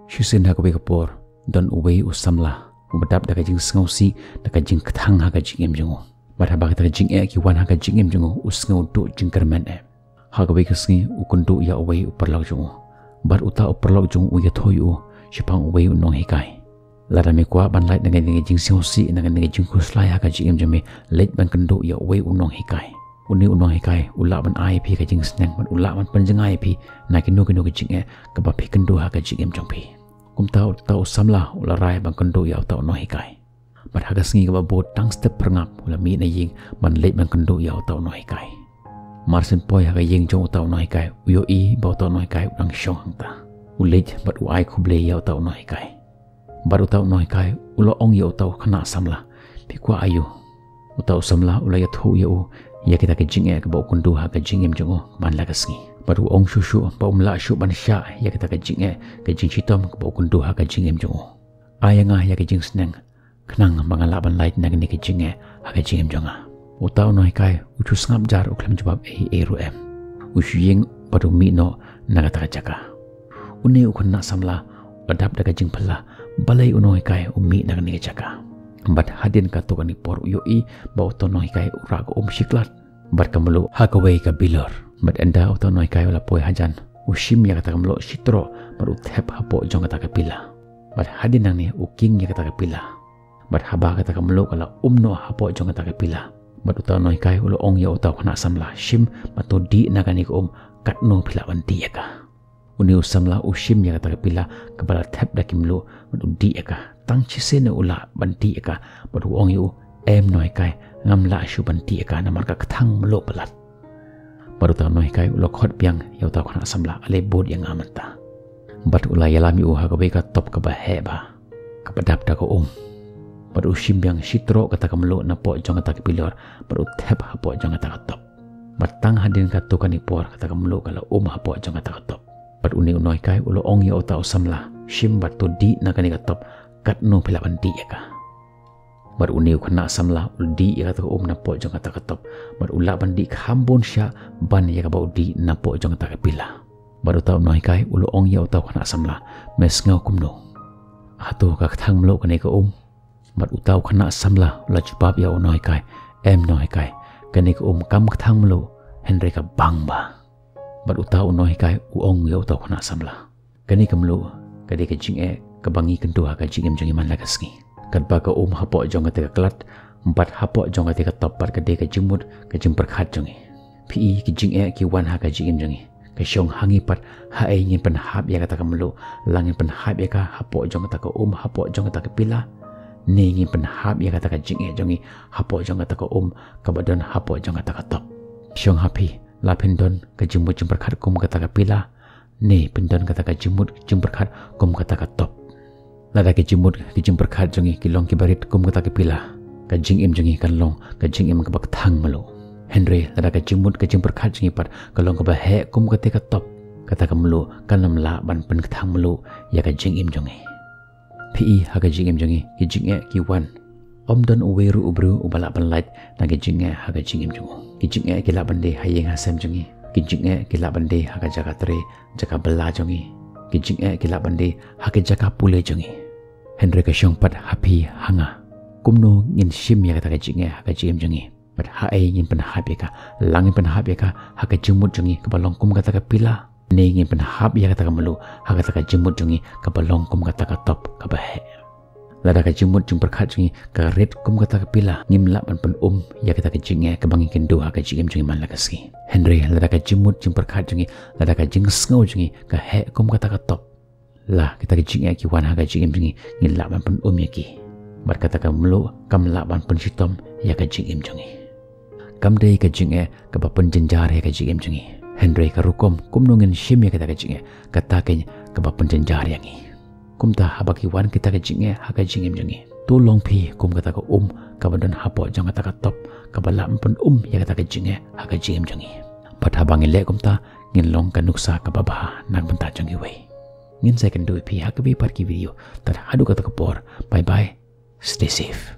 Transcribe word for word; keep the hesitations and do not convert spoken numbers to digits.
Shisien ha kawei ka por, don uwei u samla uba dap da ka jingsngewsih, da ka jingkthang ha ka jingim jong u. Bad haba kita ki jingeh ki wan ha ka jingim jong u, u sngew duh jingkyrmen eh. Ha kawei ka sngi u kynduh ïa uwei u paralok jong u. Bad uta u paralok jong u u ïathuh ïa u shaphang uwei u nonghikai. Lada me kwah ban lait na kane ka jingsngewsih, na kane ka jingkhuslai ha ka jingim jong me, leit ban kynduh ïa uwei u nonghikai. Une u nonghikai u lah ban ai ïa phi ka jingsneng bad u lah ban pynjngai ïa phi na kino kino ki jingeh kaba phi kynduh ha ka jingim jong phi. Kumta uta u samla u la rai ban kynduh ïa uta u nonghikai. Bad ha ka sngi kaba bud, tang step phyrngap u la mih na ïing ban leit ban kynduh ïa uta u nonghikai. Mar syn poi ha ka ïing jong uta u nonghikai, u ïohi ba uta u nonghikai u dang shong hangta. U leit bad u ai khublei ïa uta u nonghikai. Bad uta u nonghikai u la ong ïa uta u khynnah samla, phi kwah aïu? Uta u samla u la ïathuh ïa u ïa kita ki jingeh kaba u kynduh ha ka jingim jong u man la ka sngi. Bad u ong shuh shuh ba um lah shuh ban shah ïa kita ki jingeh, ki jingshitom kaba u kynduh ha ka jingim jong u. Ai ïa nga ïa ki jingsneng, khnang ba nga lah ban lait na kine ki jingeh ha ka jingim jong nga. Uta u nonghikai u shu sngap jar, u khlem jubab ei ei ruh em. U shu ïeng bad u mih noh na kata ka jaka. Une u khynnah samla u la dap da ka jingphylla balei u nonghikai u mih na kane ka jaka. Bad hadien katto katne por u ïohi ba uta u nonghikai u rah ka um shi klat bad ka mluh ha kawei ka bilor. Bad ynda uta u nonghikai u la poi hajan, u shim ïa kata ka mluh shi troh bad u thep hapoh jong kata ka pila. Bad hadien nangne u king ïa kata ka pila. Bad haba kata ka mluh ka la um noh hapoh jong kata ka pila, bad uta u nonghikai u la ong ïa uta u khynnah samla, shim bad to dih na kane ka um katno phi lah ban dih ïa ka. Une u samla u shim ïa kata ka pila kaba la thep da ki mluh bad u dih ïa ka. Tang shisien u lah ban dih ïa ka bad u ong ïa u, em nonghikai, ngam lah shuh ban dih ïa ka namar ka kthang mluh palat. Bad uta u nonghikai u la khot biang ïa uta u khynnah samla, ale bud ïa nga mynta. Bad u la ïalam ïa u ha kawei ka top kaba heh bha, kaba dap da ka um. Bad u shim biang shi troh kata ka mluh napoh jong kata ka bilor bad u thep hapoh jong kata ka top. Bad tang hadien katto katne por kata ka mluh ka la um hapoh jong kata ka top. Bad une u nonghikai u la ong ïa uta u samla, shim bad to dih na kane ka top katno phi lah ban dih ïa ka. Bad une u khynnah samla u la dih ïa kata ka um napoh jong kata ka top. Bad u lah ban dih kham bun shah ban ïa kaba u dih napoh jong kata ka pila. Bad uta u nonghikai u la ong ïa uta u khynnah samla, me sngew kumno? Hato ka kthang mluh kane ka um? Bad uta u khynnah samla u la jubab ïa u nonghikai, em nonghikai, kane ka um kam kthang mluh, hynrei ka bang bha. Bad uta u nonghikai u ong ïa uta u khynnah samla, kane ka mluh ka dei ka jingeh kaba ngi kynduh ha ka jingim jong ngi man la ka sngi. Katba ka um hapoh jong kata ka klat bad hapoh jong kata ka top pat ka dei ka jingmut ka jingpyrkhat jong ngi. Phi i, ki jingeh ki wan ha ka jingim jong ngi. Ka shong ha ngi pat, haei ngin pynhap ïa kata ka mluh. La ngin pynhap ïa ka hapoh jong kata ka um hapoh jong kata ka pila, ne ngin pynhap ïa kata ka jingeh jong ngi hapoh jong kata ka um kaba don hapoh jong kata ka top. Shong ha phi, la phin don ka jingmut jingpyrkhat kum kata ka pila, ne phin don kata ka jingmut jingpyrkhat kum kata ka top. Lada ka jingmut ka jingpyrkhat jong ngi ki long kiba rit kum kata ka pila, ka jingim jong ngi kan long ka jingim kaba kthang mluh. Hynrei lada ka jingmut ka jingpyrkhat jong ngi pat ka long kaba heh kum kata ka top, kata ka mluh kan ym lah ban pynkthang mluh ïa ka jingim jong ngi. Phi i, ha ka jingim jong ngi ki jingeh ki wan. Ym don uwei ruh u briew uba lah ban lait na ki jingeh ha ka jingim jong u. Ki jingeh ki lah ban dei ha ïing ha sem jong ngi. Ki jingeh ki lah ban dei ha ka jaka trei, jaka bylla jong ngi. Ki jingeh ki lah ban dei ha ka jaka pule jong ngi. Hynrei ka shong pat ha phi ha nga, kumno ngin shim ïa kata ka jingeh ha ka jingim jong ngi. Bad haei ngin pynhap ïa ka? La ngin pynhap ïa ka ha ka jingmut jong ngi kaba long kum kata ka pila, ne ngin pynhap ïa kata ka mluh ha kata ka jingmut jong ngi kaba long kum kata ka top kaba heh? Lada ka jingmut jingpyrkhat jong ngi ka rit kum kata ka pila, ngim lah ban pyn-um ïa kata ka jingeh kaba ngi kynduh ha ka jingim jong ngi man la ka sngi. Hynrei lada ka jingmut jingpyrkhat jong ngi, lada ka jingsngew jong ngi ka heh kum kata ka top, la kita ki jingeh ki wan ha ka jingim jong ngi, ngin lah ban pyn-um ïa ki. Bad kata ka mluh kam lah ban pynshitom ïa ka jingim jong ngi. Kam dei ka jingeh kaba pynjynjar ïa ka jingim jong ngi, hynrei ka rukom kumno ngin shim ïa kata ka jingeh, kata keiñ kaba pynjynjar ïa ngi. Kumta haba ki wan kita ki jingeh ha ka jingim jong ngi, to long phi kum kata ka um kaba don hapoh jong kata ka top, kaba lah ban pyn-um ïa kata ka jingeh ha ka jingim jong ngi. Bad haba ngi leh kumta, ngin long ka nuksa kaba bha na ka bynta jong kiwei. Ngin sa ïakynduh ïa phi ha kawei pat ki video. Tad haduh kata ka por, bye bye, stay safe.